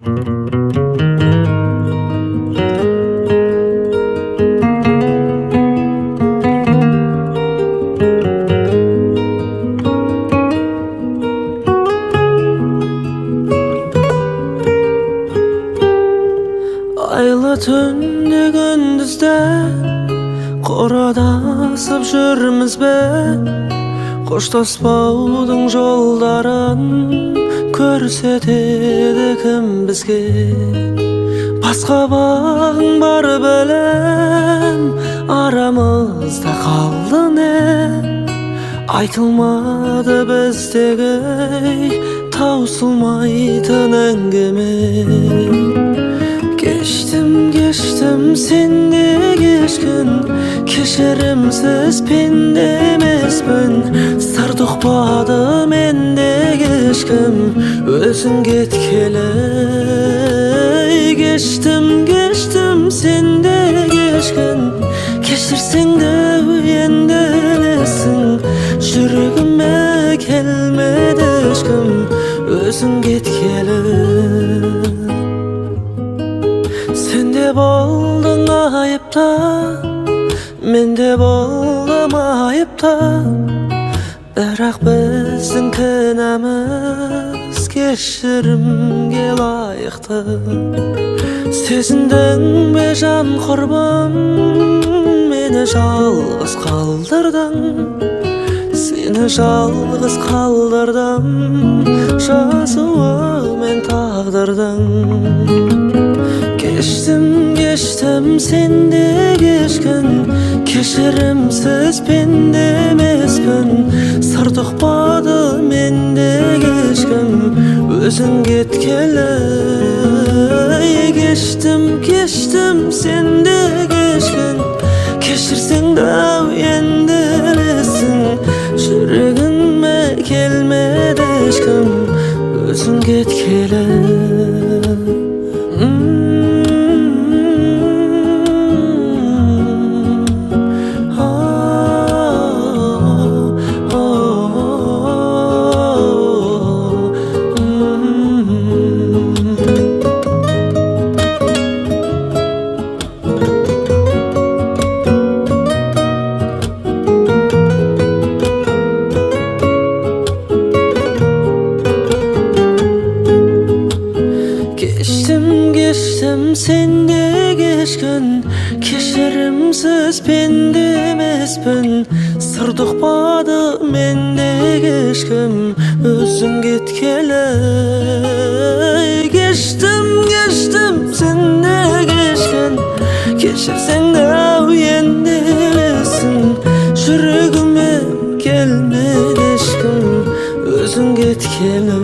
Айлы түнде күндізді қордасып жүрміз бе? Қоштаспаудың жолдарын көрсетеді кім бізге? Басқа бағың бар білем, арамызда қалды не? Айтылмады біздегі таусылмайтын әңгіме. Кештім, кештім, сен де кешкін, кешірімсіз пенде емеспін. Сырды ұқпады менде ешкім, өзің кеткелі. Кештім, кештім, сен де кешкін, кешірсең де енді ілесің. Жүрегіме келмеді ешкім, өзің кеткелі. Сен де болдың айыпты, мен де болдым айыпты. Бірақ біздің кінәміз кешірімге лайықты. Сезіндің бе, жан құрбым, мені жалғыз қалдырдың. Сені жалғыз қалдырдым, жазуымен тағдырдың. Кештім, кештім, сен де кешкін, кешірімсіз пенде емеспін. Сырды ұқпады менде ешкім, өзің кеткелі. Кештім, кештім, сен де кешкін, кешірсең де енді ілесің. Жүрегіме келмеді ешкім, өзің кеткелі. Кештім, кештім, сен де кешкін, кешірімсіз пенде емеспін. Сырды ұқпады менде ешкім, өзің кеткелі. Кештім, кештім, сен де кешкін, кешірсең де енді ілесің. Жүрегіме келмеді ешкім, өзің кеткелі.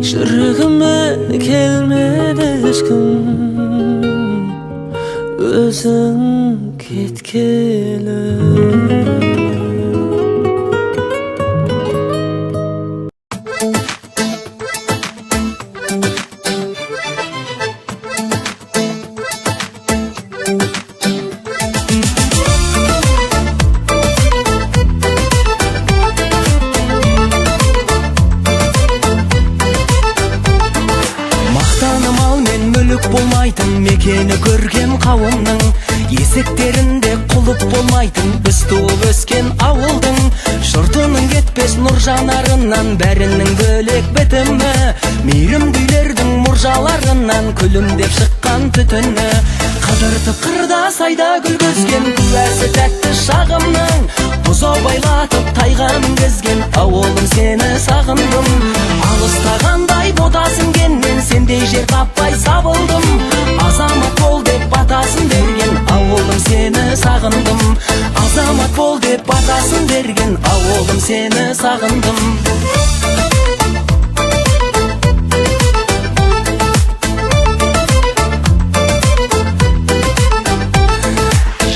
Жүрегіме келмеді ешкім, өзің кеткелі. Мақтаны мал мен мүлік болмайтын, мекені көркем қауымның, есіктерінде құлып болмайтын, біз туып өскен ауылдың, жұртының кетпес нұр жанарынан, бәрінің бөлек бітімі, мейірімді үйлердің мұржаларынан күлімдеп шыққан түтіні, қыдыртып қырда сайда күлгізген куәсі тәтті шағымның, бұзау байлатып тайға мінгізген ауылым, сені сағындым. Алыстағандай ботасын кеннен, сендей жер таппай сабылдым. Азамат бол деп батасын берген ауылым, сені сағындым. Азамат бол деп батасын берген ауылым, сені сағындым.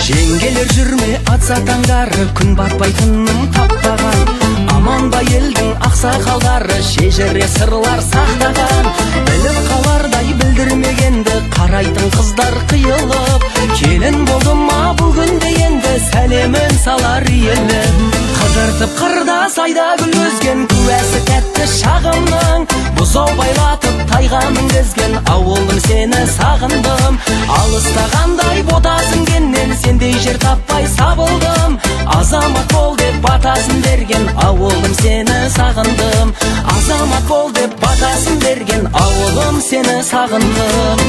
Жеңгелер жүрме атса таңдары, күн батпайтынын таппаған. Аман ба елдің ақсақалдары, шежіре сырлар сақтаған. Біліп қалардай білдірмегенді, қарайтын қыздар қиылып. Келін болды ма бүгінде енді, сәлемін салар иіліп. Қыдыртып қырда сайда күлгізген куәсі тәтті шағымның, Бұзау байлатып тайға мінгізген ауылым сені сағындым. Алыстағандай ботасын кеннен, сендей жер таппай сабылдым. Азамат бол деп батасын берген ауылым сені сағындым. Азамат бол деп батасын берген ауылым сені сағындым.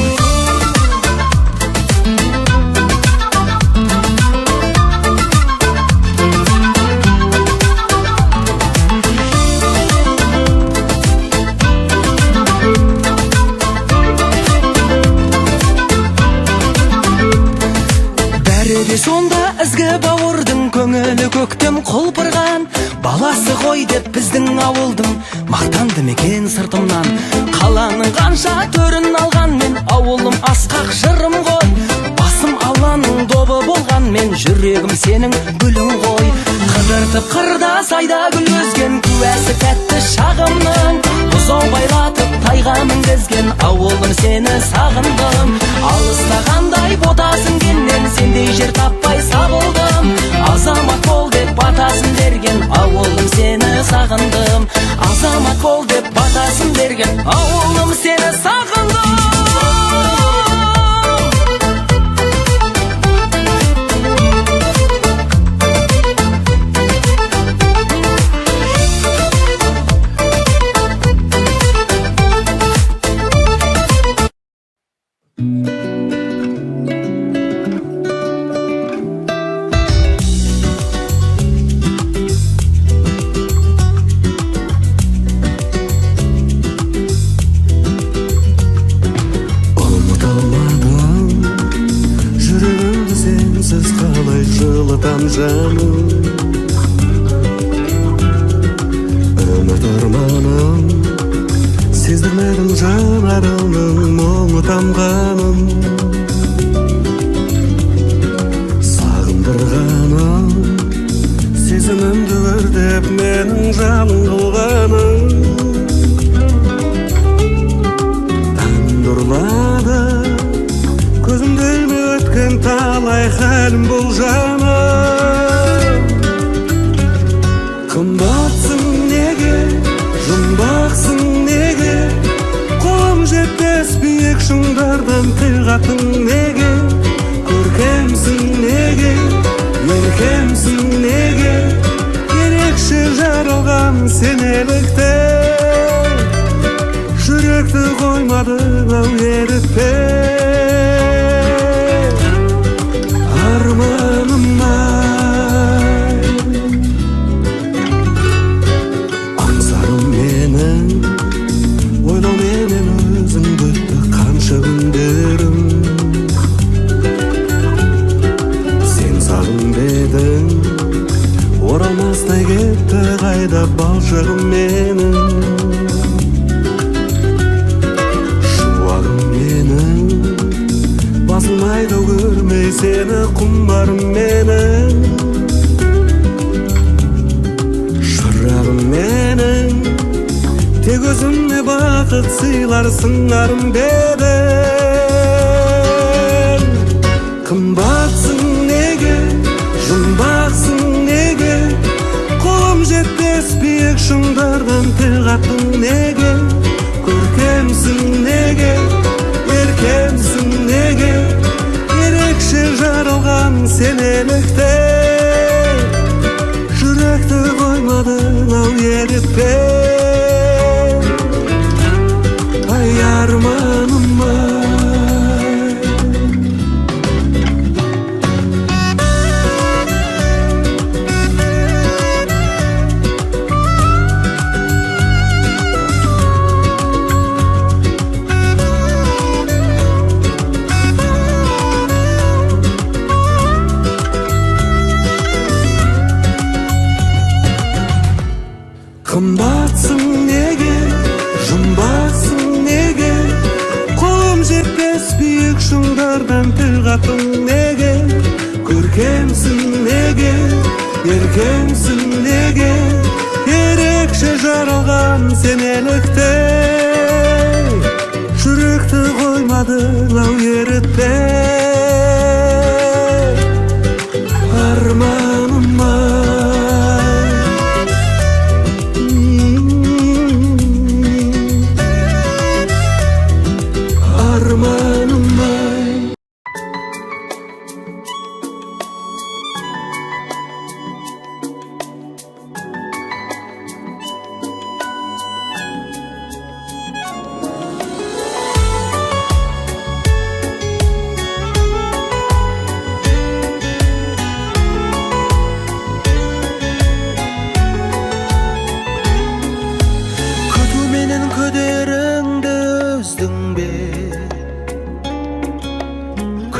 Бәрі де сонда ізгі бауырдың көңілі көктем құлпырған. Баласы ғой деп біздің ауылдың мақтанды мекен сыртымнан. Қаланың қанша төрін алғанмен ауылым асқақ жырым ғой. Басым алланың добы болғанмен жүрегім сенің гүлің ғой. Қыдыртып қырда сайда гүл өскен куәсі тәтті шағымның. Бұзау байлатып тайға мінгізген ауылым сені сағындым. Алыстағандай ботасын кеннен, сендей жер таппай сабылдым. Азамат бол деп батасын берген ауылым сені сағындым. Азамат бол деп батасын берген ауылым сені сағындым. Ұмыта алмадым жүрегімді сенсіз қалай жылытам жаным. Үміт арманым сездірмедім жанарымның мұңы тамғанын. Сағындырғаным сезімімді өртеп менің жаным қылғаның. Таңымды ұрлады көзімді ілмей өткен талай халім бұл жаным. Қымбатсың неге, жұмбақсың неге, қолым жетпес биік шыңдардан тіл қаттың неге? Көркемсің неге, еркемсің неге, ерекше жаралған сен еліктен. Жүректі қоймадың ау ерітпей арманым ай. Аңсарым менің ойлауменен өзіңді өтті қанша күндерім. Сен сағын дедің оралмастай кетті қайда балшығым менің. Шуағым менің басылмайды ау көрмей сені құмарым менің. Шырағым менің тек өзіме бақыт сыйлар сыңарым дедің. Қымбатсың неге, жұмбақсың неге, қолым жетпес биік шыңдардан тіл қаттың неге? Көркемсің неге, еркемсің неге, ерекше жаралған сен еліктен. Жүректі қоймадың ау ерітпей ай арманым ай. Қымбатсың неге, жұмбақсың неге, қолым жетпес биік шыңдардан тіл қаттың неге? Көркемсің неге, еркемсің неге, ерекше жаралған сен еліктей. Жүректі қоймадың ау ерітпей арманым ай.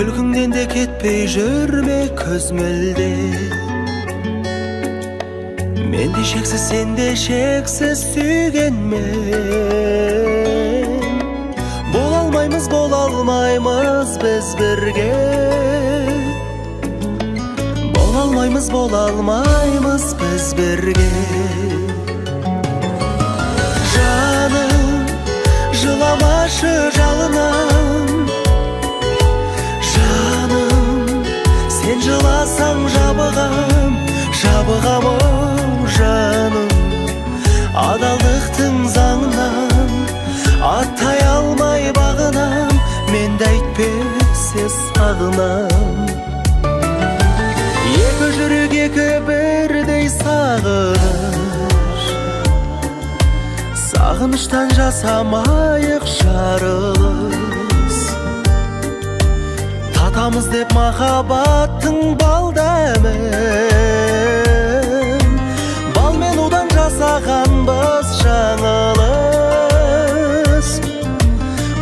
Күлкіңнен де кетпей жүрме көз мүлде. Мен де шексіз, сен де шексіз сүйгенмен бола алмаймыз, бола алмаймыз біз бірге. Бола алмаймыз, бола алмаймыз біз бірге. Жаным, жыламашы, жалынам. Жаным, сен жыласаң жабығам, жабығам оу жаным. Адалдықтың заңынан аттай алмай бағынам, мен де әйтпесе сағынам. Екі жүрек екі бірдей сағыныш, сағыныштан жасамайық жарылыс. Татамыз деп махаббаттың бал дәмін, бал мен удан жасағанбыз жаңылыс.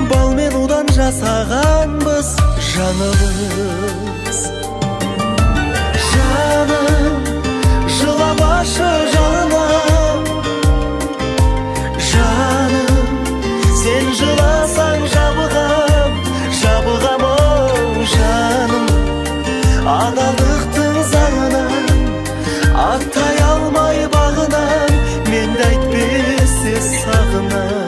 Бал мен удан жасағанбыз жаңылыс. Жаным, жыламашы, жалынам. Жаным, сен жыласаң жабығам, жабығам оу жаным. Адалдықтың заңынан аттай алмай бағынам, мен де әйтпесе сағынам.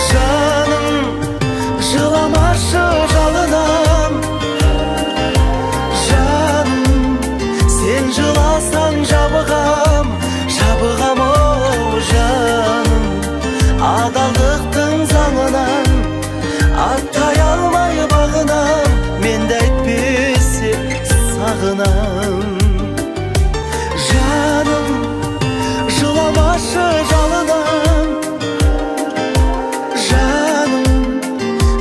Жаным, жыламашы, жалынам. Жаным, сен жыласаң жабығам, жабығам оу жаным. Адалдықтың заңынан аттай алмай бағынам, мен де әйтпесе сағынам. Жаным, жыламашы, жалынам. Жаным,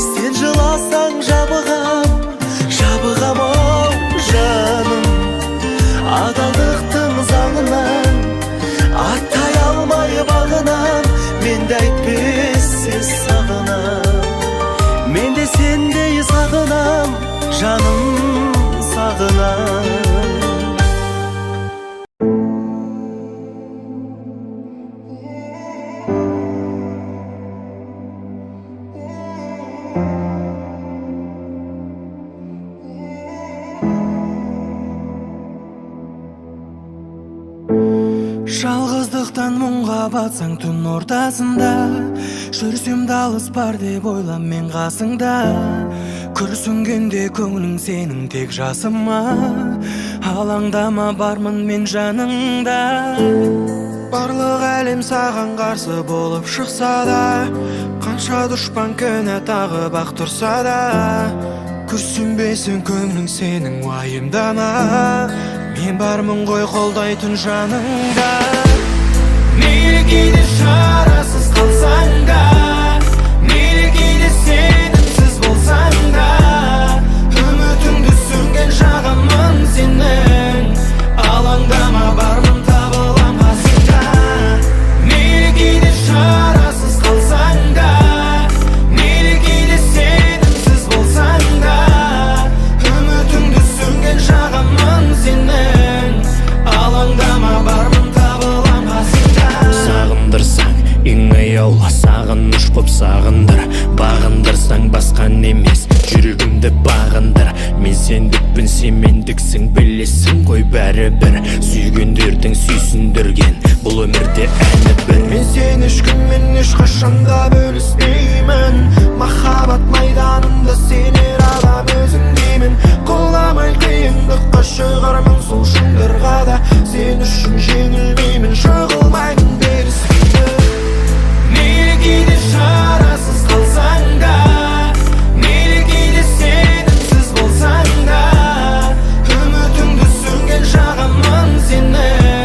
сен жыласаң жабығам, жабығам оу жаным. Адалдықтың заңынан аттай алмай бағынам, мен де әйтпесе сағынам. Мен де сендей сағынам, жаным, сағынам. Жалғыздықтан мұңға батсаң түн ортасында, жүрсем де алыс бар деп ойла мен қасыңда. Күрсінгенде көңілің сенің тек жасыма, алаңдама, бармын мен жаныңда. Барлық әлем саған қарсы болып шықса да, қанша дұшпан кінә тағып ақ тұрса да, күрсінбесін көңілің сенің, уайымдама, мен бармын ғой қолдайтын жаныңда. Мейлі кейде шарасыз қалсаң да, мейлі кейде сенімсіз болсаң да, үмітіңді сөнген жағамын сенің, алаңдама, бармын, табылам қасыңда. Мейлі кейде шарасыз қалсаң да, мейлі кейде сенімсіз болсаң да, үмітіңді сөнген жағамын сенің, алаңдама, бармын, табылам қасыңда. Сағындырсаң ең аяулы сағыныш боп сағындыр, бағындырсаң басқан емес жүрегімді бағындыр. Мен сендікпін, сен мендіксің, білесің ғой бәрібір. Сүйгендердің сүйсіндірген бұл өмірде әні бір. Мен сені ешкіммен ешқашан да бөліспеймін, махаббат майданында сенер адам өзіңдеймін. Құламай қиындыққа шығармын сол шыңдарға да, сен үшін жеңілмеймін, жығылмаймын, беріспеймін. Мейлі кейде шарасыз қалсаң да, мейлі кейде сенімсіз болсаң да, үмітіңді сөнген жағамын сенің.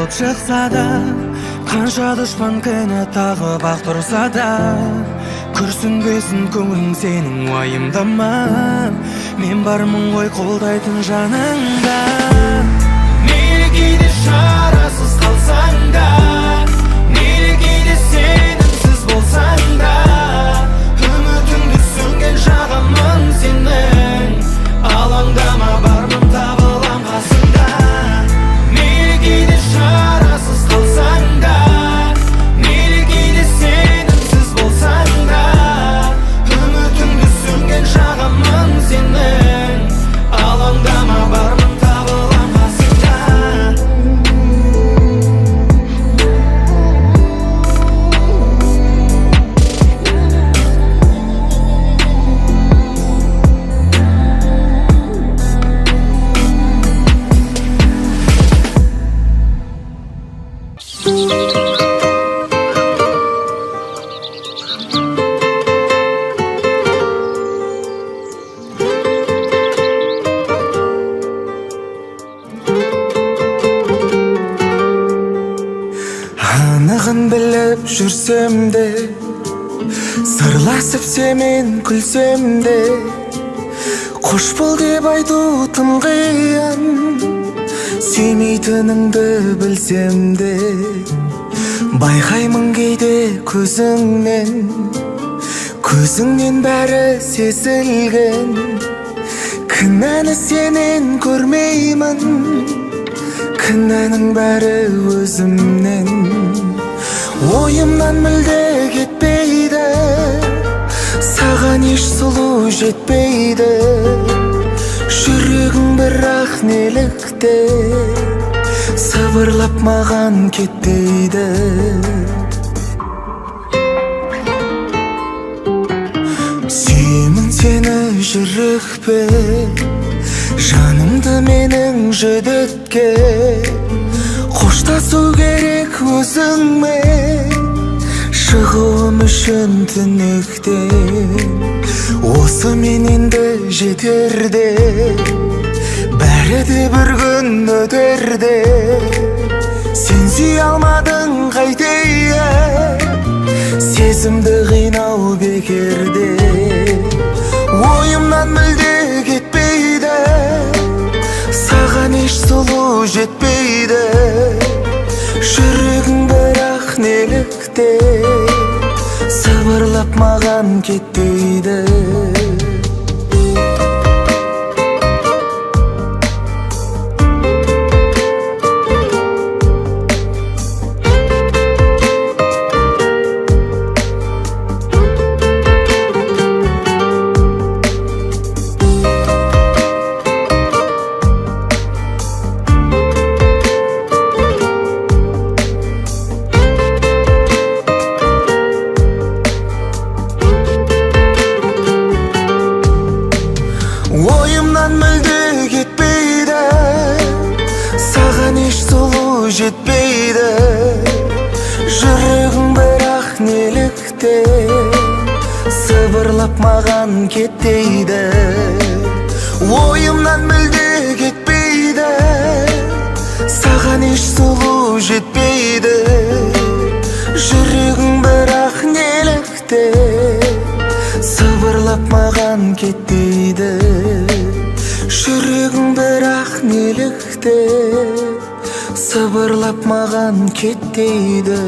болып шықса да, қанша дұшпан кінә тағып ақ тұрса да, күрсінбесін көңілің сенің, уайымдама, мен бармын ғой қолдайтын жаныңда. Мейлі кейде шарасыз қалсаң да, мейлі кейде сенімсіз болсаң да, үмітіңді сөнген жағамын сенің, алаңдама, бармын, табылам қасыңда. Мейлі кейде шарасыз қалсаң да, мейлі кейде сенімсіз болсаң да, үмітіңді сөнген жағамын сенің, алаңдама, бармын, табылам қасыңда. Анығын біліп жүрсем де, сырласып сенімен күлсем де, қош бол деп айту тым қиын, сүймейтініңді білсем де. Байқаймын кейде көзіңнен, көзіңнен бәрі сезілген. Кінәні сенен көрмеймін, кінәнің бәрі өзімнен. Ойымнан мүлде кетпейді, саған еш сұлу жетпейді. Жүрегің бірақ неліктен сыбырлап маған кетпейді? Сүйемін сені жүрекпен, жанымды менің жүдеткен. Қоштасу керек өзіңмен, шығуым үшін түнектен. Осымен енді жетерде, бәрі де бір күн өтерде. Сен сүйе алмадың, қайтейін, сезімді қинау бекерде. Ойымнан мүлде кетпейді, саған еш сұлу жетпейді. Жүрегің бірақ неліктен сыбырлап маған кетпейді? Ойымнан мүлде кетпейді, саған еш сұлу жетпейді. Жүрегің бірақ неліктен сыбырлап маған кетпейді? Ойымнан мүлде кетпейді, саған еш сұлу жетпейді. Жүрегің бірақ неліктен сыбырлап маған кетпейді? Жүрегің бірақ неліктен сыбырлап маған кетпейді?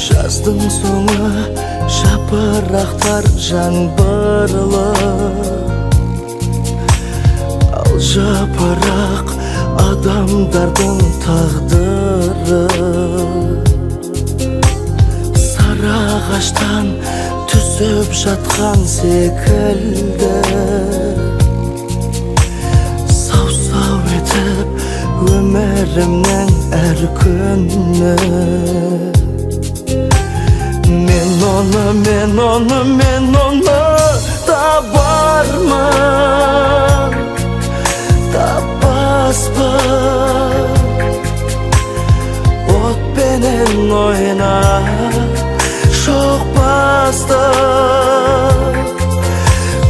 Жаздың соңы, жапырақтар жаңбырлы. Ал Жапырақ адамдардың тағдыры, сарыағаштан түсіп жатқан секілді. Сау сау етіп өмірімнің әр күні. Мен оны, мен оны, мен оны табармын, таппаспын. Отпенен ойнап шоқ басты.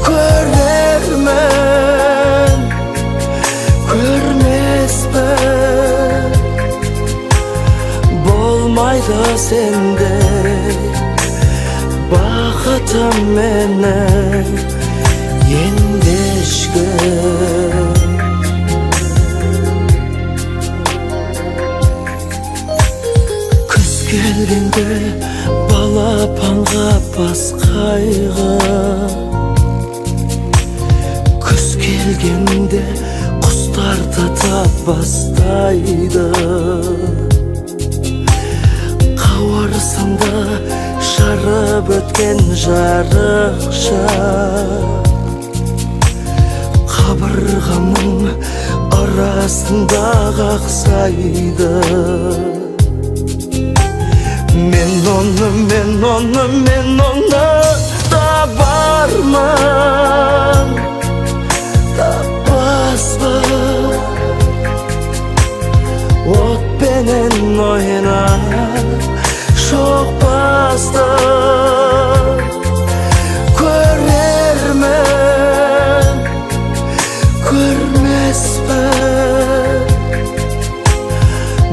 Көрермін, көрмеспін, болмайды сендей бақытым менің енді ешкім. Күз келгенде балапанға бас қайғы, күз келгенде құстар тата бастайды. Қауырсынды жарып өткен жарықша қабырғамның арасында қақсайды. Мен оны, мен оны, мен оны табармын, таппаспын. Отпенен ойнап шоқ басты. Көрермін, көрмеспін,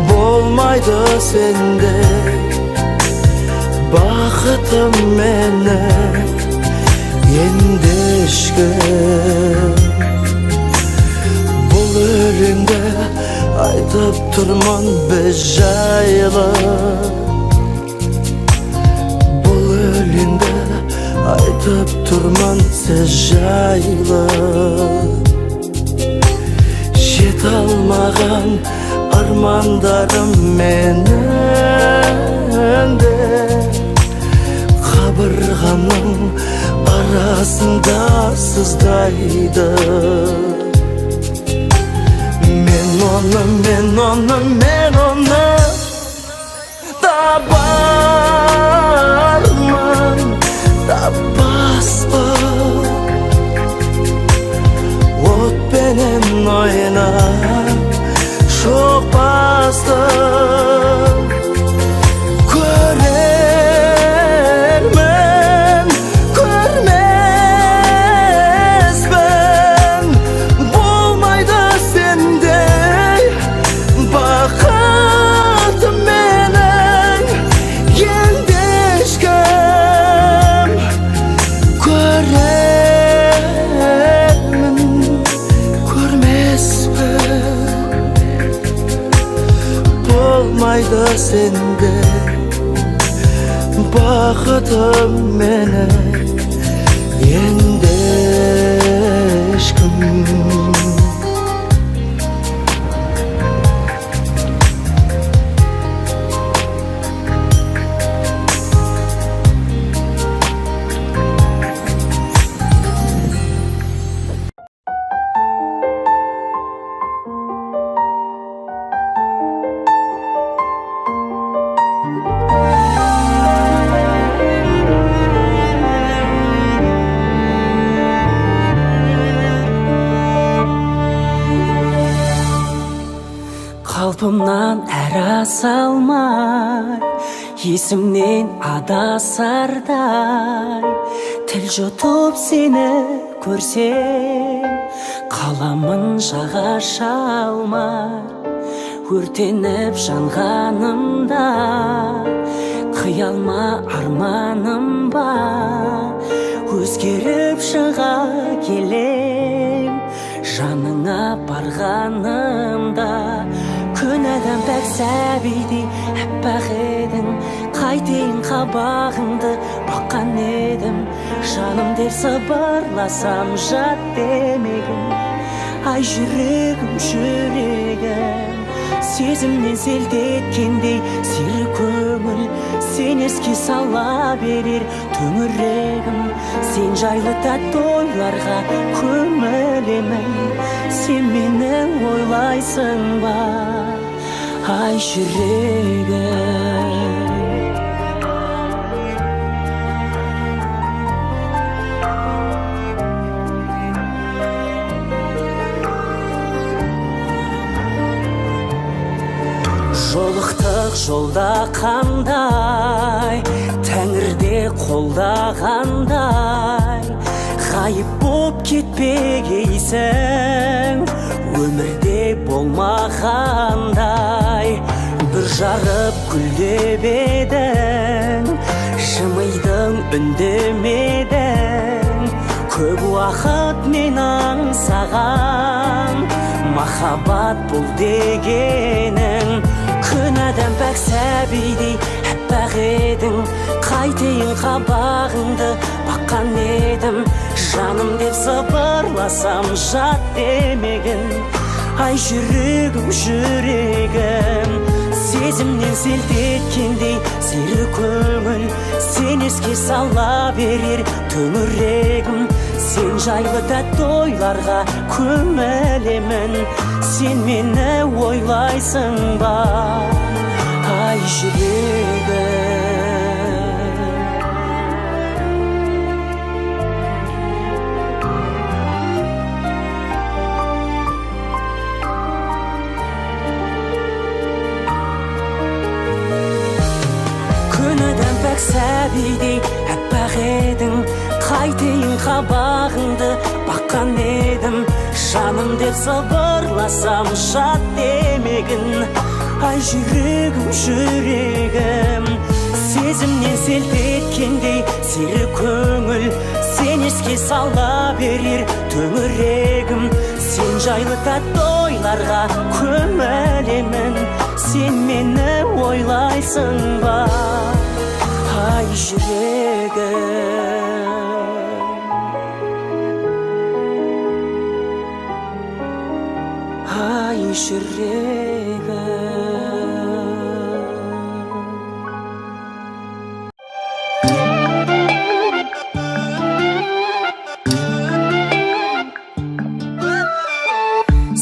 болмайды сендей бақытым менің енді ешкім. Бұл өлеңді айтып тұрмын біз жайлы, бұл өлеңді айтып тұрмын сіз жайлы. Жете алмаған армандарым менің де қабырғамның арасында сыздайды. Мен оны, мен оны, мен оны табармын, таппаспын. Отпенен ойнап шоқ басты. Көрермін, көрмеспін, болмайды сендей бақытым менің енді ешкім. Көрермін, көрмеспін, болмайды сендей бақытым менің енді ешкім. Қалпымнан әрі аса алмай, есімнен адасардай, тіл жұтып сені көрсем, қаламын жаға шалмай. Өртеніп жанғанымда, қиялма арманым ба, өзгеріп шыға келем жаныңа барғанымда. Күнәдан пәк сәбидей аппақ едің, қайтейін, қабағыңды баққан едім. Жаным деп сыбырласам, жат демегін. Ай жүрегім, жүрегім, сезімнен селт еткендей сері көңіл, сен еске сала берер төңірегім. Сен жайлы тәтті ойларға көмілемін. Сен мені ойлайсың ба, ай жүрегім? Жолықтық жолда қандай, тәңірде қолдағандай, ғайып боп кетпегейсің өмірде болмағандай. Бүр жарып гүлдеп едің, жымидың, үндемедің. Көп уақыт мен аңсаған махаббат бұл дегенің. Күнәдан пәк сәбидей аппақ едің, қайтейін, қабағыңды баққан едім. Жаным деп сыбырласам, жат демегін. Ай жүрегім, жүрегім, сезімнен селт еткендей сері көңіл, сен еске сала берер төңірегім. Сен жайлы тәтті ойларға көмілемін. Сен мені ойлайсың ба, ай жүрегім? Күнәдан пәк сәбидей аппақ едің, қайтейін, қабағыңды баққан едім. Жаным деп сыбырласам, жат демегін. Ай жүрегім, жүрегім, сезімнен селт еткендей сері көңіл, сен еске сала берер төңірегім. Сен жайлы тәтті ойларға көмілемін. Сен мені ойлайсың ба, ай жүрегім? Ай жүрегім.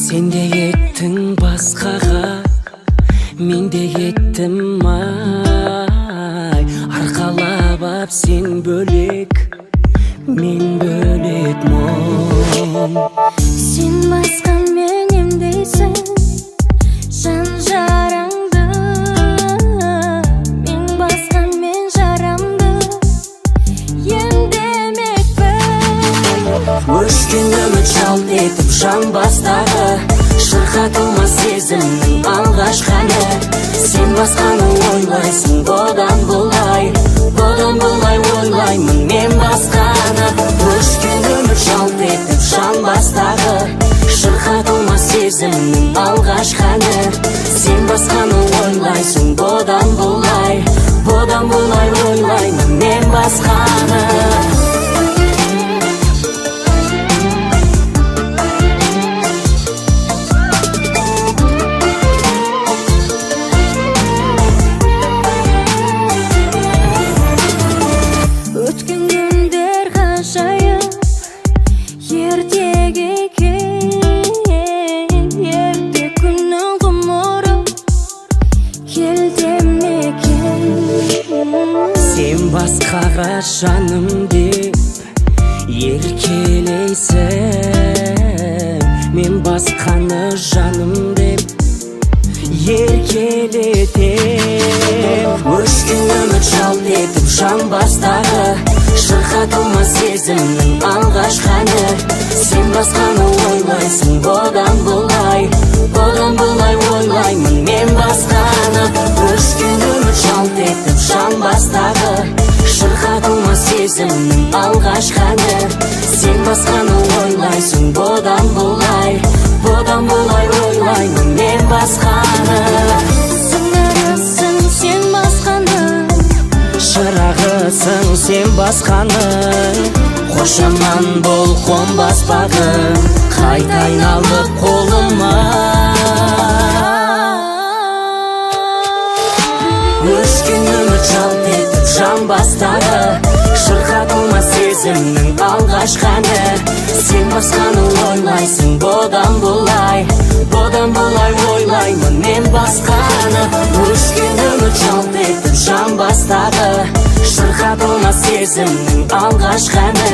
Сен де кеттің басқаға, мен де кеттім ай. Арқалап ап сен бөлек, мен бөлек мұң. Сен басқамен емдейсің жан жараңды, мен басқамен жарамды емдемекпін. Өшкен үміт жалт етіп жамбастағы, шырқатылмас сезімнің алғашқы әні. Сен басқаны ойлайсың бұдан бұлай, бұдан бұлай ойлаймын мен басқаны. Өшкен үміт жалт етіп жамбастағы, шырқатылмас сезімнің алғашқы әні. Сен басқаны ойлайсың бұдан бұлай, бұдан бұлай ойлаймын мен басқаны. Өткен күндер ғажайып ертегі екен, ерте күннің ғұмыры келте ме екен? Сен басқаға жаным деп еркелейсің, мен басқаны жаным деп еркелетем. Өшкен үміт жалт етіп жамбастағы, шырқатылмас сезімнің алғашқы әні. Сен басқаны ойлайсың бұдан бұлай, бұдан бұлай ойлаймын мен басқаны. Өшкен үміт жалт етіп жамбастағы, шырқатылмас сезімнің алғашқы әні. Сен басқаны ойлайсың бұдан бұлай, бұдан бұлай ойлаймын мен басқаны. Сыңарысың сен басқаның, Шырағысың сен басқаның. Қош Қош аман бол, қонбас бағым, қайта айналып қолыма. Өшкен үміт жалт етіп жан бастады, шырқатылма сезімнің алғашқы әні. Сен басқаны ойлайсың бұдан бұлай, бұдан бұлай ойлаймын мен басқаны. Өшкен үміт жалт етіп жан бастады, шырқатылма сезімнің алғашқы әні.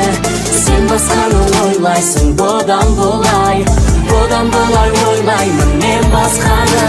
Сен басқаны ойлайсың бұдан бұлай, бұдан бұлай ойлаймын мен басқаны.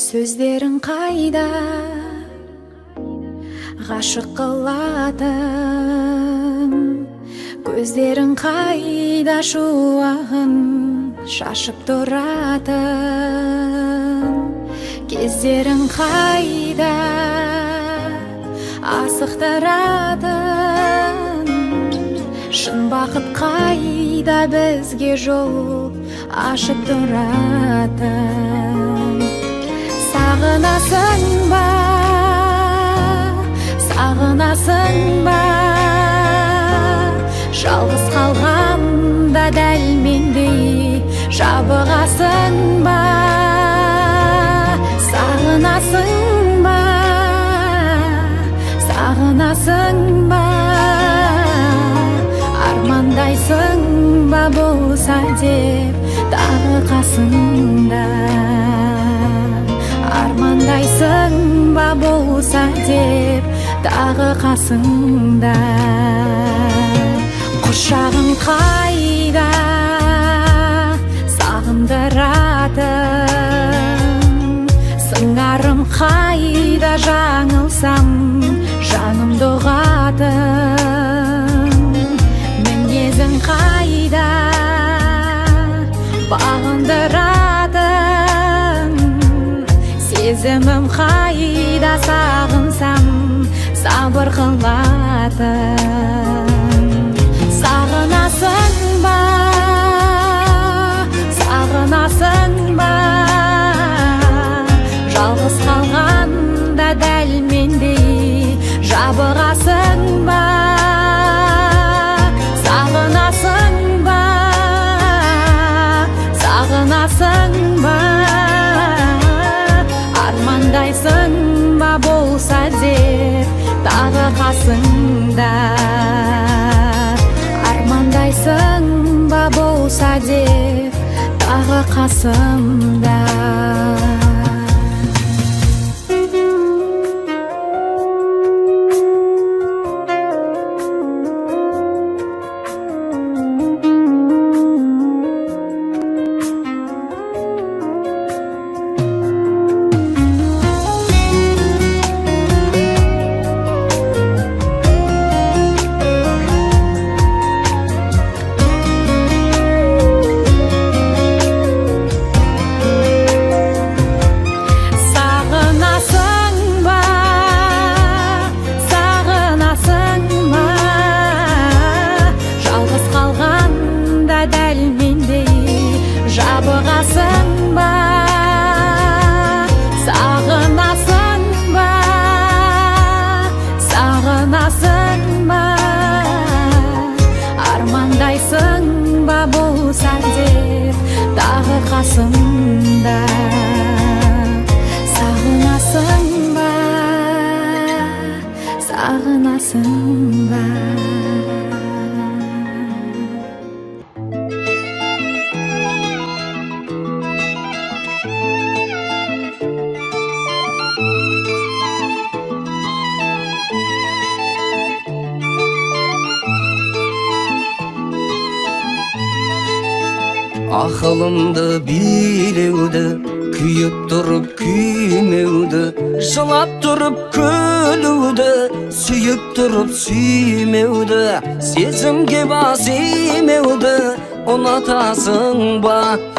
Сөздерің қайда, ғашық қылатын? Көздерің қайда, шуағын шашып тұратын? Кездерің қайда, асықтыратын? Шын бақыт қайда, бізге жол ашып тұратын? Сағынасың ба, сағынасың ба, жалғыз қалғанда дәл мендей жабығасың ба? Сағынасың ба, сағынасың ба, армандайсың ба болса деп тағы қасыңда? Армандайсың ба болса деп тағы қасыңда? Құшағың қайда, сағындыратын? Сыңарым қайда, жаңылсам жанымды ұғатын? Мінезің қайда, бағындыратын? Сезімім қайда, сағынсам сабыр қылатын? Сағынасың ба, сағынасың ба, жалғыз қалғанда дәл мендей жабығасың ба? Сағынасың ба, сағынасың ба, армандайсың ба болса деп тағы қасыңда? Армандайсың ба болса деп тағы қасымда? Сағынасың ба, сағынасың ба, жалғыз қалғанда дәл мендей жабығасың ба? Сағынасың ба, сағынасың ба, армандайсың ба болса деп тағы қасымда? Сағынасың ба, сағынасың ба? Ақылымды билеуді, күйіп тұрып күймеуді, жылап тұрып күлуді, сүйіп тұрып сүймеуді, сезімге бас имеуді ұнатасың ба?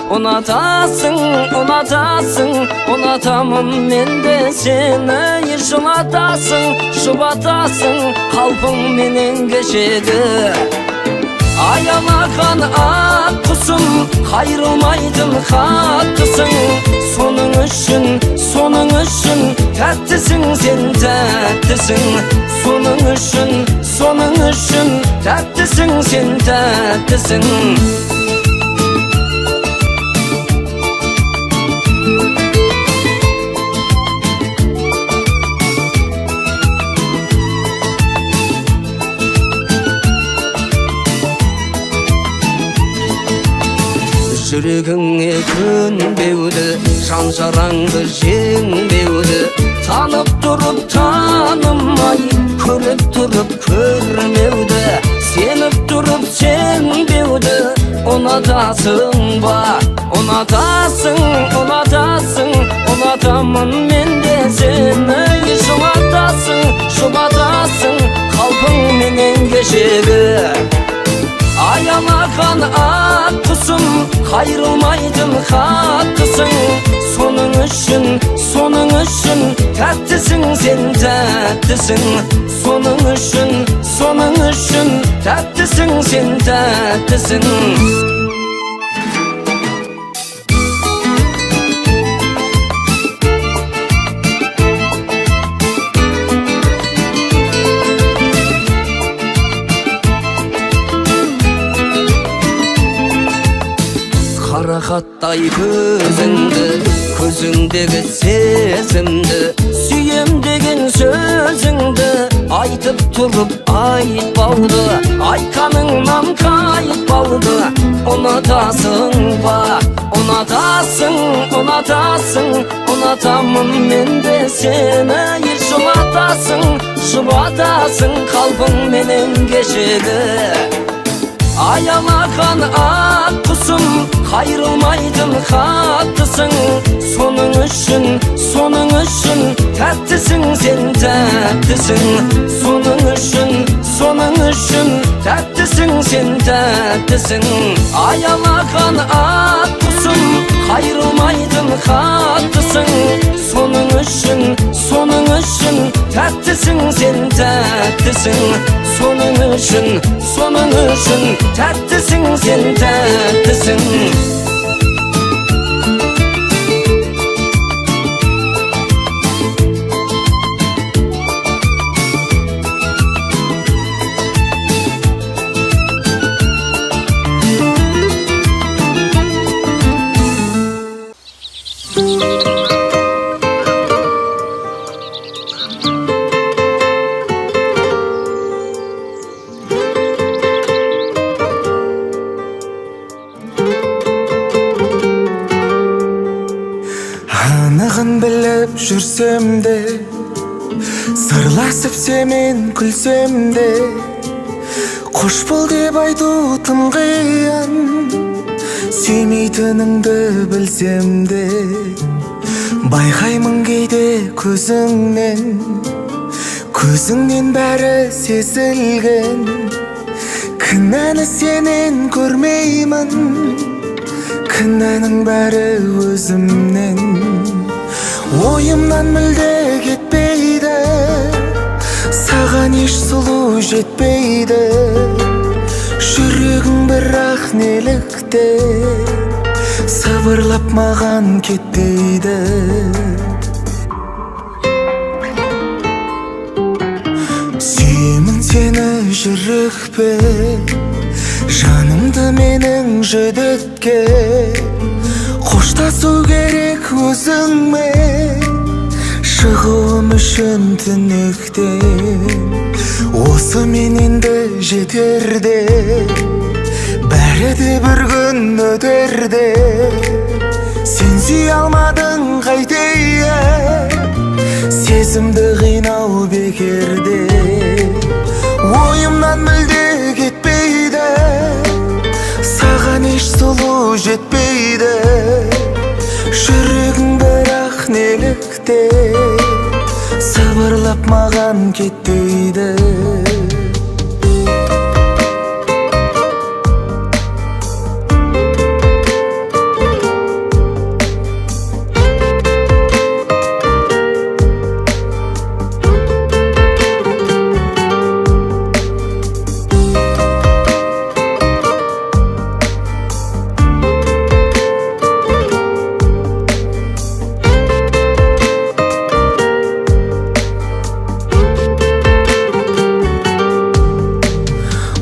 Ұнатасың, ұнатасың, ұнатамын мен де сені. Жылатасың, жұбатасың қалпыңменен кешегі. Аялаған ақ құсым, қайырылмайтын хаттысың. Соның үшін, соның үшін тәттісің сен, тәттісің. Соның үшін, соның үшін тәттісің сен, тәттісің. Жүрегіңе көнбеуді, жан жараңды жеңбеуді, танып тұрып танымай, көріп тұрып көрмеуді, сеніп тұрып сенбеуді ұнатасың ба? Ұнатасың, ұнатасың, ұнатамын мен де сені. Жылатасың, жұбатасың қалпыңменен кешегі. Аялаған ақ құсым, қайырылмайтын хаттысың. Соның үшін, соның үшін тәттісің сен, тәттісің. Соның үшін, соның үшін тәттісің сен, тәттісің. Қарақаттай көзіңді, көзіңдегі сезімді, сүйем деген сөзіңді айтып тұрып айтпауды, айтқаныңнан қайтпауды ұнатасың ба? Ұнатасың, ұнатасың, ұнатамын мен де сені. Жылатасың, жұбатасың қалпыңменен кешегі. Аялаған ақ құсым, қайырылмайтын хаттысың. Соның үшін, соның үшін тәттісің сен, тәттісің. Соның үшін, соның үшін тәттісің сен, тәттісің. Аялаған ақ құсым, қайырылмайтын хаттысың. Соның үшін, соның үшін тәттісің сен, тәттісің. Соның үшін, соның үшін тәттісің сен, тәттісің. Анығын біліп жүрсем де, сырласып сенімен күлсем де, қош бол деп айту тым қиын, сүймейтініңді білсем де, байқаймын кейде көзіңнен, көзіңнен бәрі сезілген. Кінәні сенен көрмеймін, кінәнің бәрі өзімнен. Ойымнан мүлде кетпейді, саған еш сұлу жетпейді. Жүрегің бірақ неліктен сыбырлап маған кетпейді. Сүйемін сені жүрекпен, жанымды менің жүдеткен. Қоштасу керек өзіңмен, шығуым үшін түнектен. Осы мен енді жетерде, бәрі де бір күн өтерде. Сен сүйе алмадың қайтейін, сезімді қинау бекерде. Ойымнан мүлде кетпейді, саған еш сұлу жетпейді. неліктен сыбырлап маған кет дейді?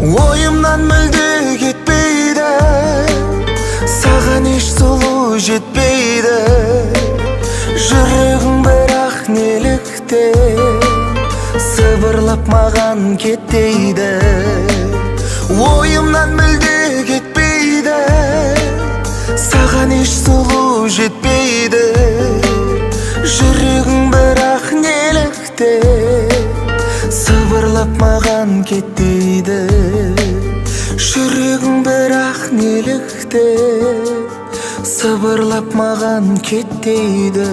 Ойымнан мүлде кетпейді, саған еш сұлу жетпейді. Жүрегің бірақ неліктен сыбырлап маған кет дейді? Ойымнан мүлде кетпейді, саған еш сұлу жетпейді. Жүрегің бірақ неліктен сыбырлап маған кет дейді? Жүрегің бірақ неліктен сыбырлап маған кет дейді?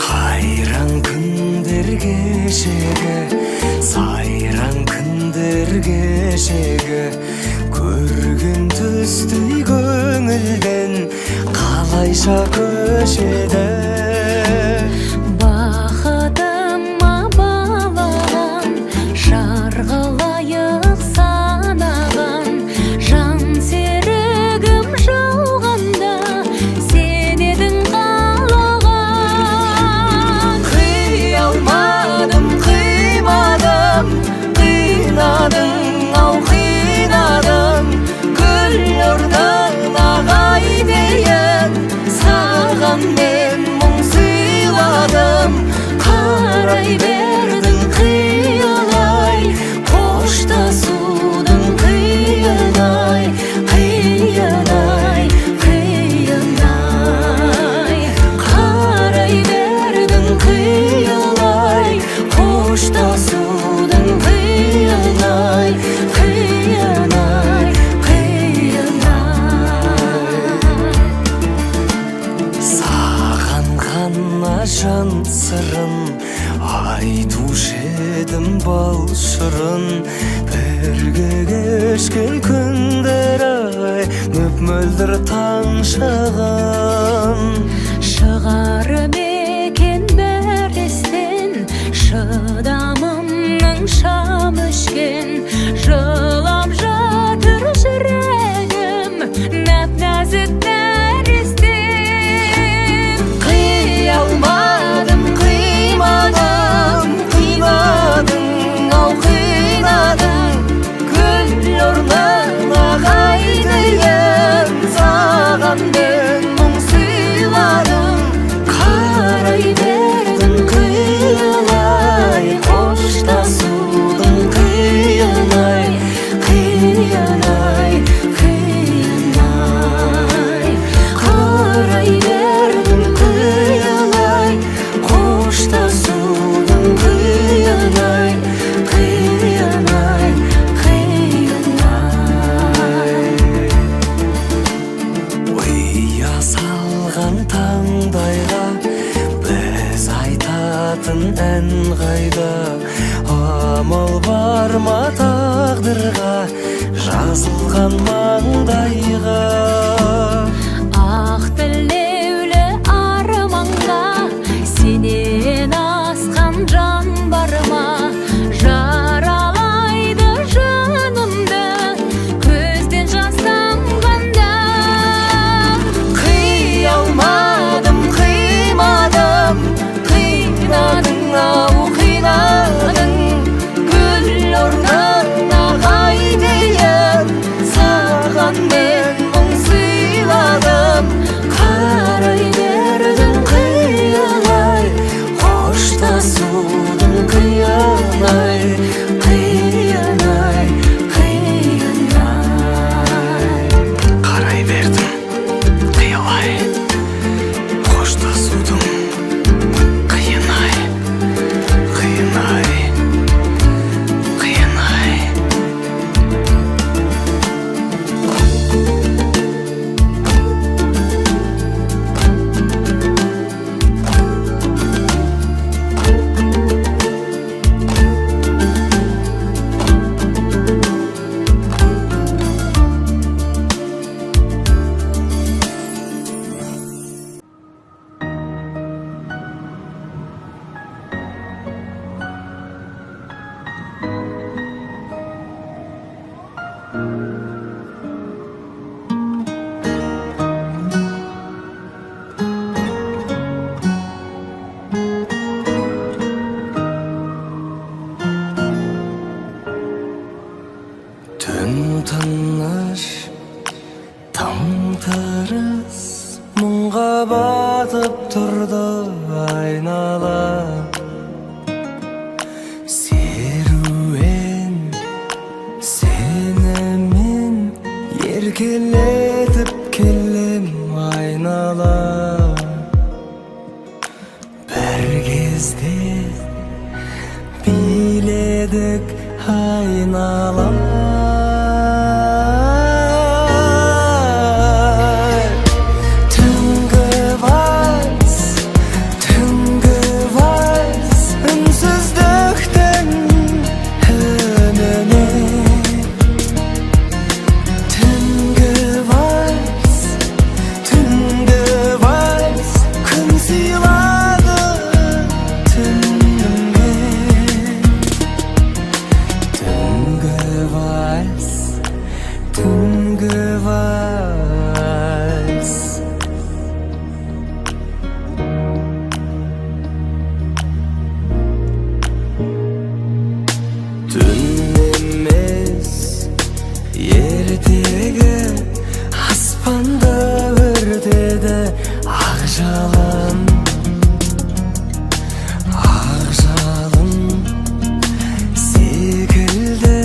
Қайран күндер кешегі, сайран күндер кешегі, көрген түстей көңілден қалайша көшеді. Бақытыма балаған, жарға лайық санаған, жан серігім жалғанда сен едің қалаған. Қия алмадым, қимадым, қинадың ау, қинадың. Гүл орнына қайтейін, саған мен мұң сыйладым. Қарай бердің қиялай, қоштасудың қиын-ай, қиын-ай, қиын-ай. Қарай бердің қиялай, қоштасудың қиын-ай, қиын-ай, қиын-ай. Саған ғана жан сырын айтушы едім, бал шырын. Бірге кешкен күндер ай, мөп мөлдір таң шығын. Шығар мекен бір естен шыдамымның шам өшкен, жылап жатыр жүрегім нәп нәзік нәрестем. Қия алмадым, қимадым, қинадың ау, қинадың. Гүл орнына қайтейін, саған мен мұң сыйладым. Қарай бердің қиялай, қоштасудың қиын-ай, қиын-ай, қиын-ай. Қарай бердің қиялай, қоштасудың қиын-ай, қиын-ай, қиын-ай. Ұя салған таңдайға біз айтатын ән қайда? Амал бар ма тағдырға, жазылған маңдайға? Ақ тілеулі арманға сенен асқан жан бар ма? Жаралайды жанымды көзден жас тамғанда. Қия алмадым, қимадым, қинадың ау, қинадың. Гүл орнына қайтейін, саған мен мұң Тым тырыс мұңға батып тұрды айнала. Серуен сені мен еркелетіп келем айнала. Бір кезде биледік айнала. Түнгі вальс, түнгі вальс, үнсіздіктің үніне. Түнгі вальс, түнгі вальс, күн сыйлады түніме. Түнгі вальс, түнгі вальс. Түн емес, ертегі, аспанды өртеді ақ жалын, ақ жалын секілді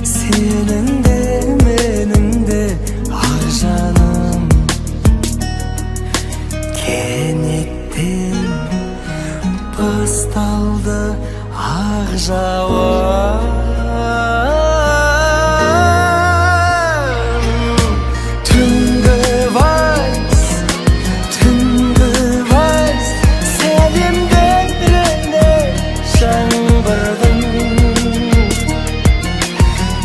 сенің де менің де ақ жаным. Кенеттен басталды ақ жауын. Түнгі вальс, түнгі вальс, сәлемдеріне жаңбырдың.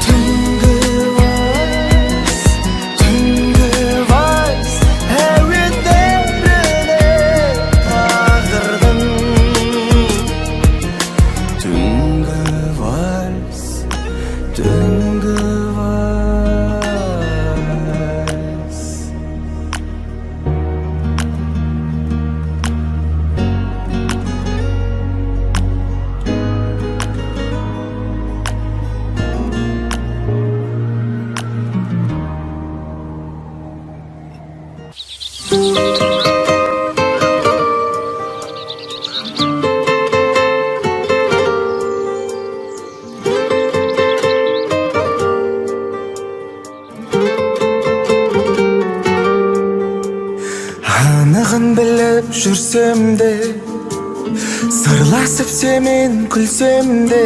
Түнгі вальс, түнгі вальс, әуендеріне тағдырдың. Түнгі вальс, түнгі вальс. Анығын біліп жүрсем де, сырласып сенімен күлсем де,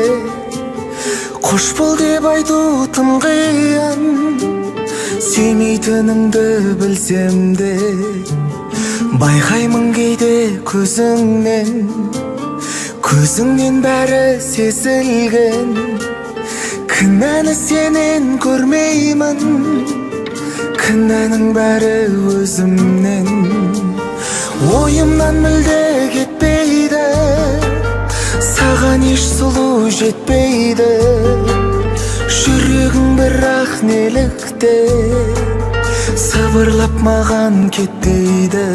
қош бол деп айту тым қиын. Сүймейтініңді білсем де, байқаймын кейде көзіңнен, көзіңнен бәрі сезілген. Кінәні сенен көрмеймін, кінәнің бәрі өзімнен. Ойымнан мүлде кетпейді, саған еш сұлу жетпейді. Жүрегің бірақ неліктен сыбырлап маған кетпейді?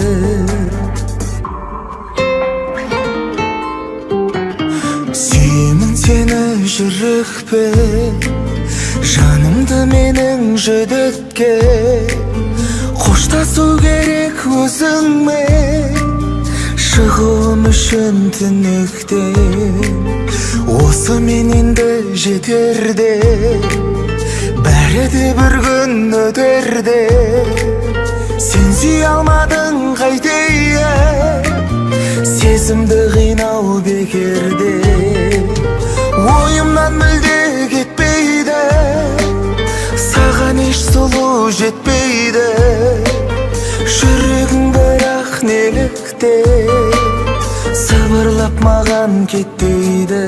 Сүйемін сені жүрекпен, жанымды менің жүдеткен. Қоштасу керек өзіңмен, шығуым үшін түнектен. Осымен енді жетерде, бәрі де бір күн өтерде. Сен сүйе алмадың, қайтейін, сезімді қинау бекерде. Ойымнан мүлде кетпейді, саған еш сұлу жетпейді. Жүрегің бірақ неліктен сыбырлап маған кетпейді?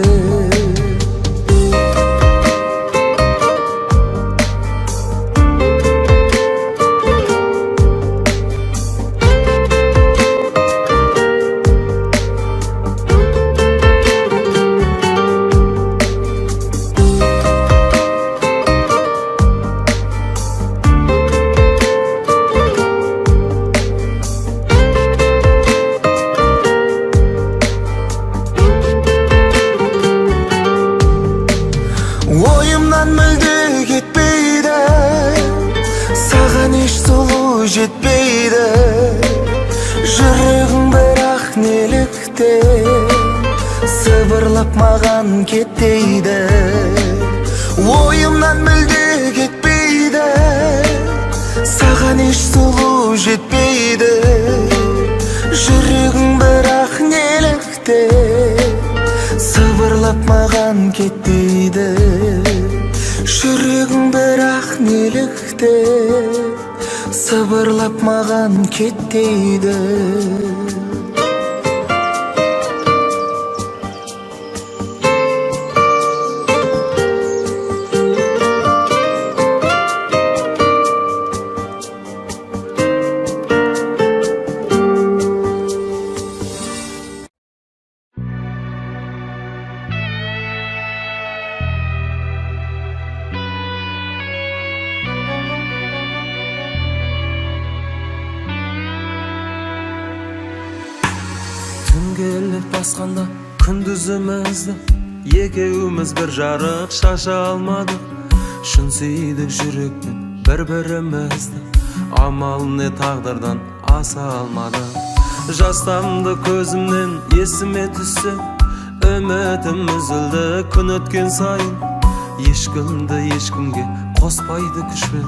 жетпейді. Жүрегің бірақ неліктен сыбырлап маған кет дейді. Ойымнан мүлде кетпейді, саған еш сұлу жетпейді. Жүрегің бірақ неліктен сыбырлап маған кет дейді. Жүрегің бірақ неліктен сыбырлап маған кет дейді. Түн келіп басқанда күндізімізді екеуміз бір жарық шаша алмадық. Шын сүйдік жүрекпен бір бірімізді, амал не тағдырдан аса алмадық. Жас тамды көзімнен есіме түссе, үмітім үзілді күн өткен сайын. Ешкімді ешкімге қоспайды күшпен,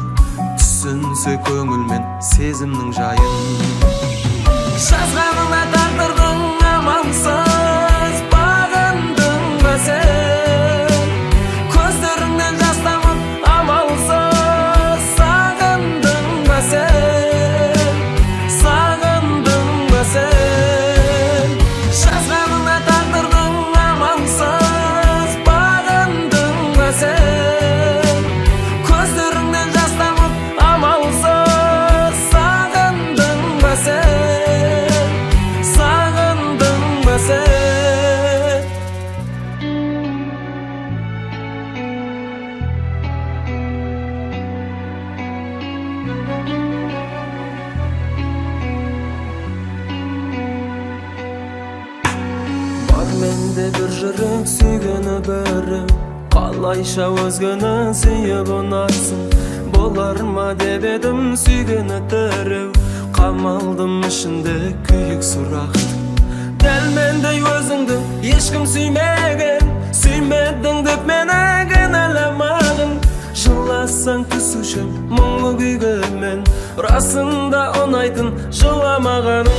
түсінсе көңілмен сезімнің жайын. Жазғанына тағдырдың амалсыз бағындың ба сен? Көздеріңнен жас тамып амалсыз сағындың ба сен? Сағындың ба сен? Жазғанына тағдырдың амалсыз бағындың ба сен? Көздеріңнен жас тамып амалсыз сағындың ба сен? Сағындың ба сен? Бар менде бір жүрек сүйгені біреу, қалайша өзгені сүйіп ұнатсын? Болар ма деп едім сүйгені тіреу, қамалдым ішінде күйік сұрақты. Дәл мендей өзіңді ешкім сүймеген, сүймедің деп мені кінәламадың. Жыласаң түсуші мұңлы күйге мен, расында ұнайтын жыламағаның.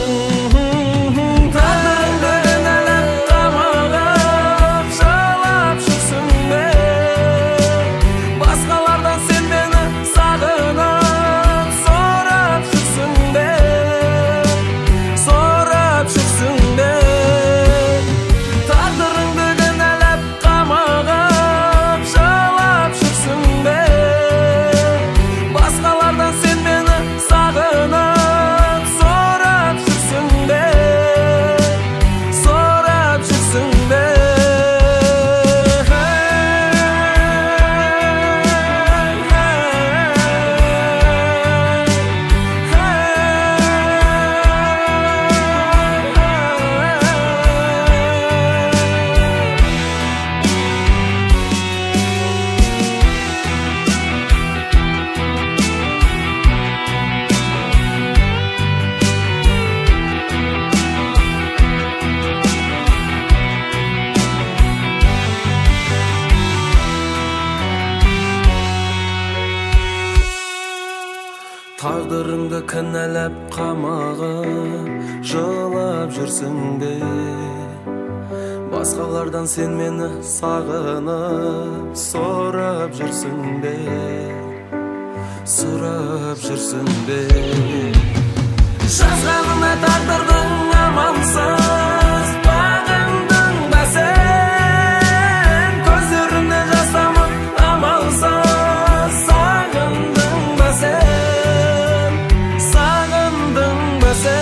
Тағдырыңды кінәлап қамағып жылап жүрсің бе? Басқалардан сен мені сағынып сұрап жүрсің бе? Сұрап жүрсің бе? Тағдырыңды кінәлап қамағып жылап жүрсің бе? Басқалардан сен мені сағынып сұрап жүрсің бе? Сұрап жүрсің бе? Тағдырыңды кінәлап қамағып жылап жүрсің бе? Басқалардан сен мені сағынып сұрап жүрсің бе? Сұрап жүрсің бе? Жазғанына тағдырдың амалсыз бағындың ба сен? Көздеріңнен жас тамып амалсыз сағындың ба сен? Сағындың ба сен?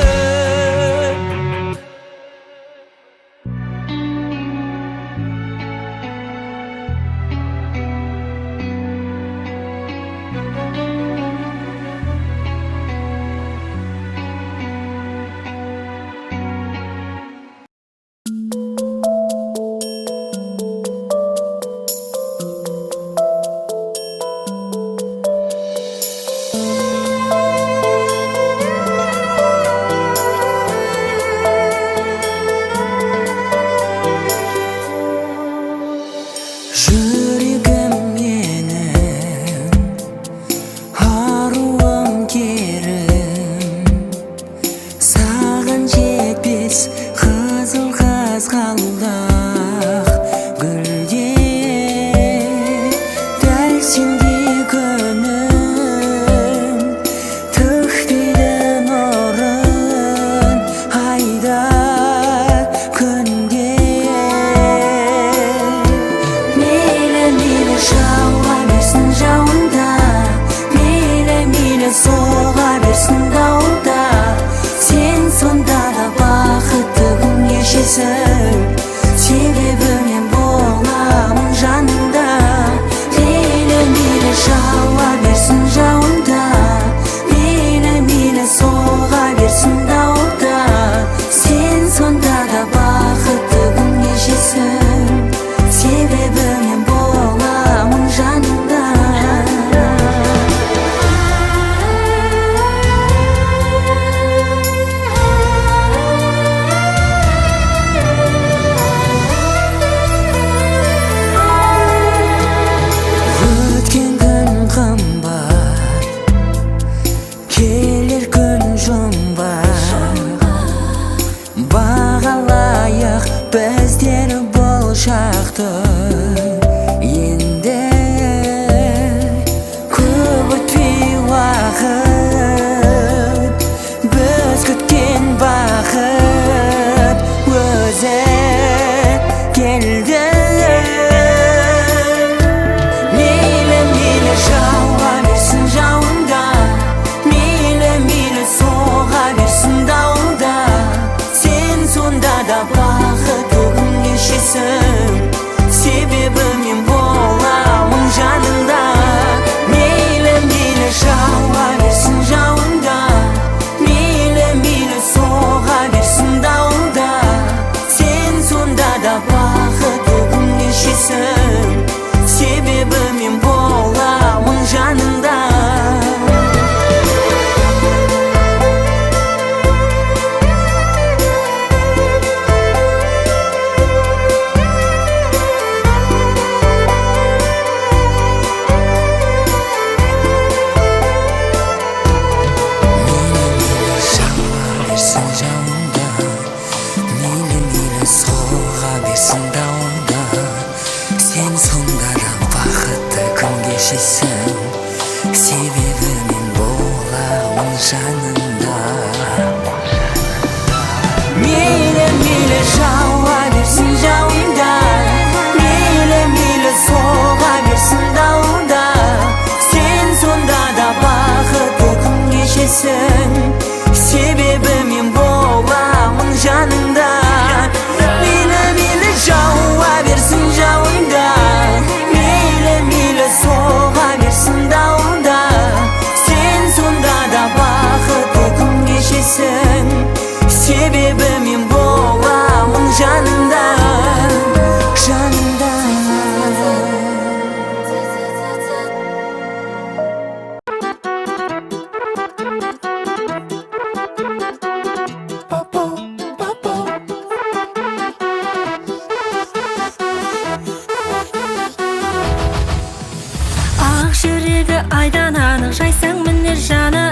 Келер күн жұмбақ, бағалайық біздер бұл шақты. Енді көп өтпей уақыт, біз күткен бақыт өзі келді. Мейлі, мейлі жауа берсін жауында, мейлі, мейлі соға берсін дауылда. Сен сонда да бақытты күн кешесің, себебі мен боламын жаныңда. Мейлі, мейлі жауа берсін жауында, мейлі, мейлі соға берсін дауылда. Сен сонда да бақытты күн кешесің, себебі мен боламын жаныңда. Жауа берсін жауында, мейлі, мейлі соға берсін дауылда. Сен сонда да бақытты күн кешесің, себебі мен боламын жаныңда. Мейлі, мейлі жауа берсін жауында, мейлі, мейлі соға берсін дауылда. Сен сонда да бақытты күн кешесің, себебі мен боламын жаныңда. Мейлі, мейлі жауа берсін жауында, мейлі, мейлі соға берсін дауылда. Сен сонда да бақытты күн кешесің, себебі мен боламын жаныңда, жаныңда. Ақ жүрегі айдан анық, жайсаң мінез жаны,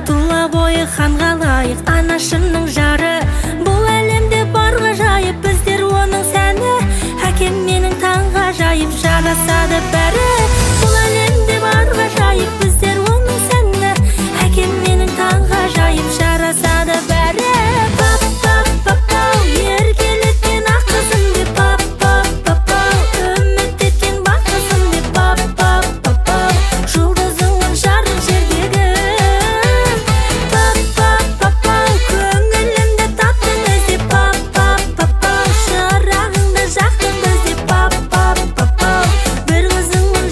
тұла бойы ханға лайық анашымның жары. Бұл әлемде бар ғажайып, біздер оның сәні. Әкем менің таңғажайып, жарасады бәрі. Бұл әлемде бар ғажайып, біздер оның сәні. Әкем менің таңғажайып, жарасады бәрі. Пап, пап, пап, пау, еркелеткен ақ қызым деп. Пап, пап, пап, пау, үміт еткен бақ қызым деп. Пап, пап, пап, пау, жұлдызыңмын жарық жердегі. Пап, пап, пап, пау, көңілімді таптың іздеп. Пап, пап, пап, пау, шырағыңды жақтың іздеп. Пап, пап, пап, пау, бір қызыңмын.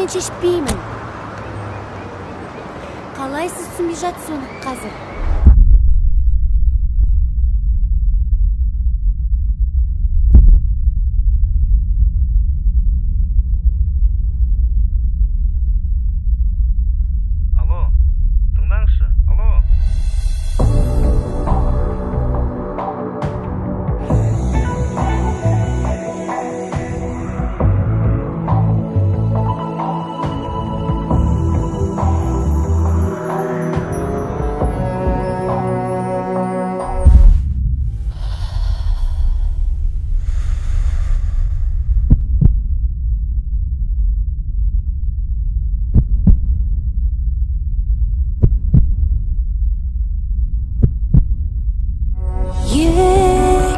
Мен шешпеймін. Қалай сіз түсінбей жатсыз оны қазір? Алло, тыңдаңызшы, алло.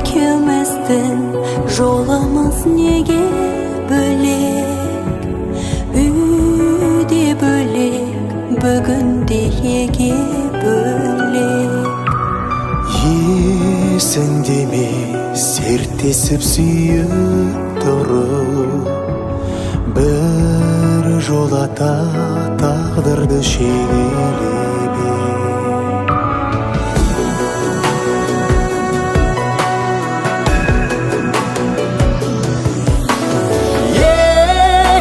Екеуміздің жолымыз неге бөлек? Үйде бөлек, бүгінде еге бөлек. Есіңде ме серттесіп сүйіп тұрып, бір жолата тағдырды шегелеп ек.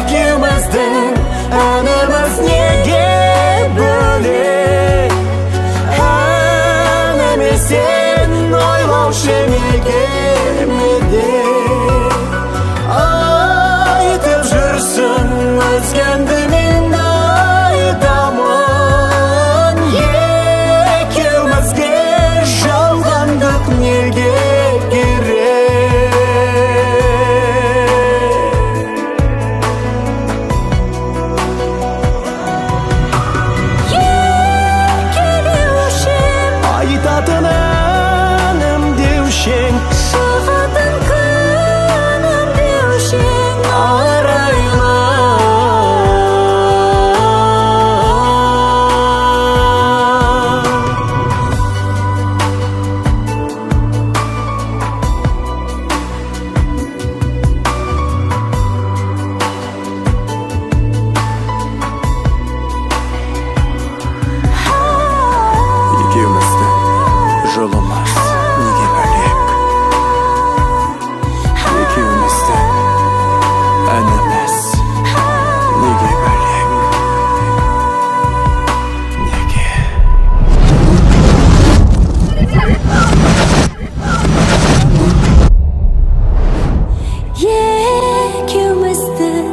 Екеуміздің әніміз неге бөлек? Әніме сен ойлаушы неге медет? Айтып жүрсің өзгенді, мен айтамын. Екеумізге жалғандық неге керек? Еркелеуші Айтатын әнім деуші ең, шығатын күнім деуші ең. Арайлым. Екеуміздің жолымыз неге бөлек? Екеуміздің әніміз неге бөлек? Неге? Екеуміздің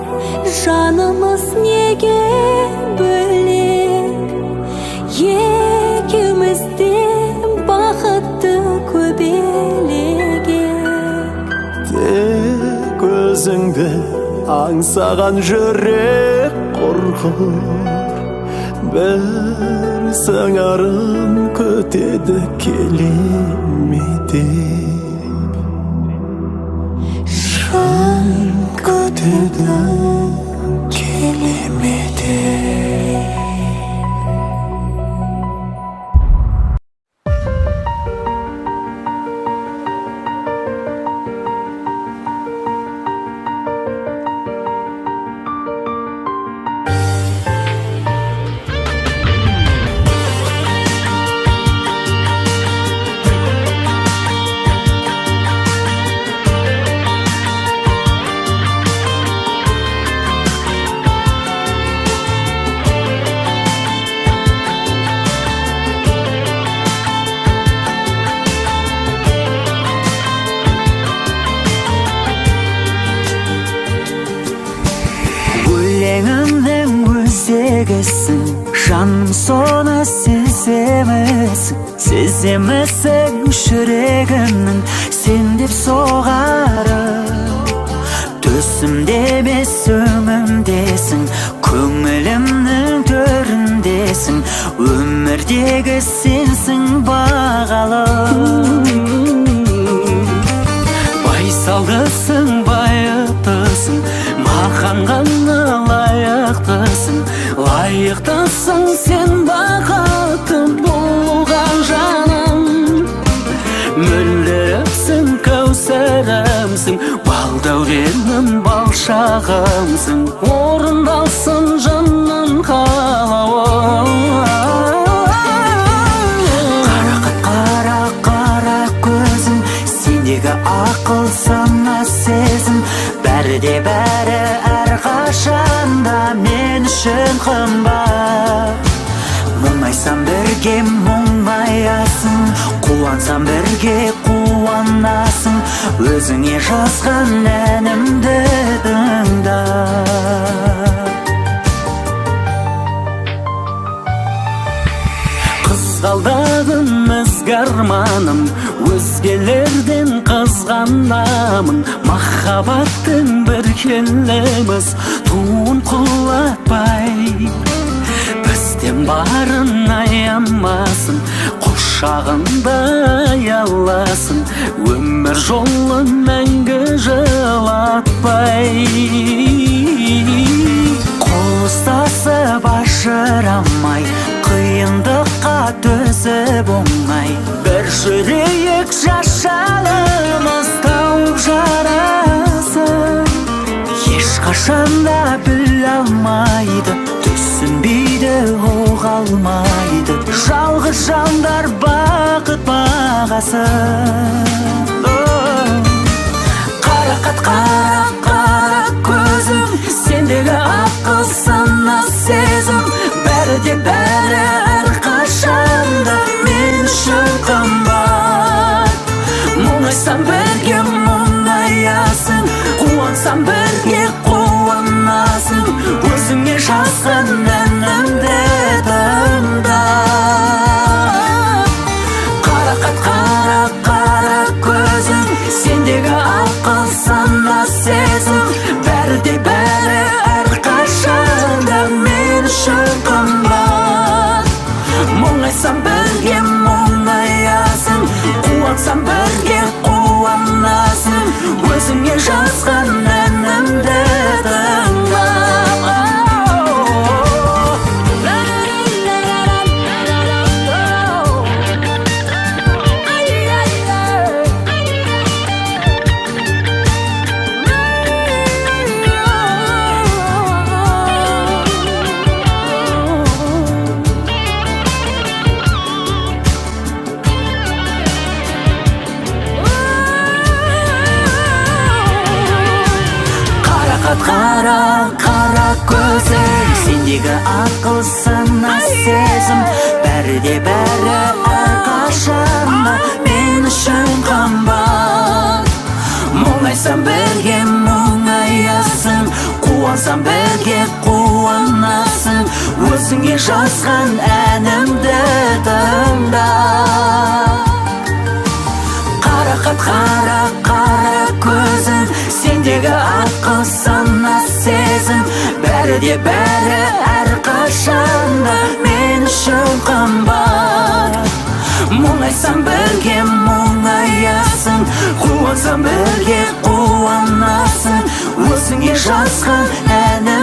жанымыз неге бөлек? Екеумізде бақытты көбелек ек. Тек өзіңді аңсаған жүрек қорқыр, бір сыңарын күтеді келе ме деп. Жан күтеді келе ме деп. Өлеңімнің өзегісің, жаным, соны сеземісің, сеземісің жүрегімнің сен деп соғары. Түсімде емес, өңімдесің, көңілімнің төріндесің, өмірдегі сенсің бағалы. Байсалдысың, байыптысың, маған ғана лайықтысың, лайықтысың сен бақытты болуға, жаным. Мөлдіріпсің, кәусәрімсің, бал дәуренім, бал шағымсың, орындалсын. қымбат. Мұңайсам бірге мұңаясың, қуансам бірге қуанасың. Өзіңе жазған әнімді тыңда. Қызғалдағым, ізгі арманым, өзгелерден қызғанамын. Махаббаттың бір келеміз туын құлатпай, бізден барын аямасын, құшағында аяласын, өмір жолын мәңгі жылатпай. Қол ұстасып ажырамай, қиындыққа төзіп оңай, бір жүрейік, жас жанымыз тауып жарасын. Ешқашан да біле алмайды, түсінбейді, ұға алмайды жалғыз жандар бақыт бағасын. Қарақат, қара, қара көзім, сендегі ақыл, сана, сезім, бәрі де бәрі әрқашанда мен үшін қымбат. Мұңайсам бірге мұңаясың, қуансам бірге қуанасың. Өзіңе жазған әнімді тыңда. Қарақат, қара, қара көзім, сендегі ақыл, сана, сезім, бәрі де бәрі әрқашанда мен үшін қымбат. Мұңайсам бірге мұңаясың, қуансам бірге қуанасың. Өзіңе жазған әнімді тыңда. Қарақат, қара, қара көзім, сендегі ақыл, сана, сезім, бәрі де бәрі әрқашанда мен үшін қымбат. Мұңайсам бірге мұңаясың, қуансам бірге қуанасың. Өзіңе жазған әнімді тыңда. Қарақат, қара, қара көзім, сендегі ақыл, сана, сезім, бәрі де бәрі әрқашанда мен үшін қымбат. Мұңайсам бірге мұңаясың, қуансам бірге қуанасың. Өзіңе жазған әнімді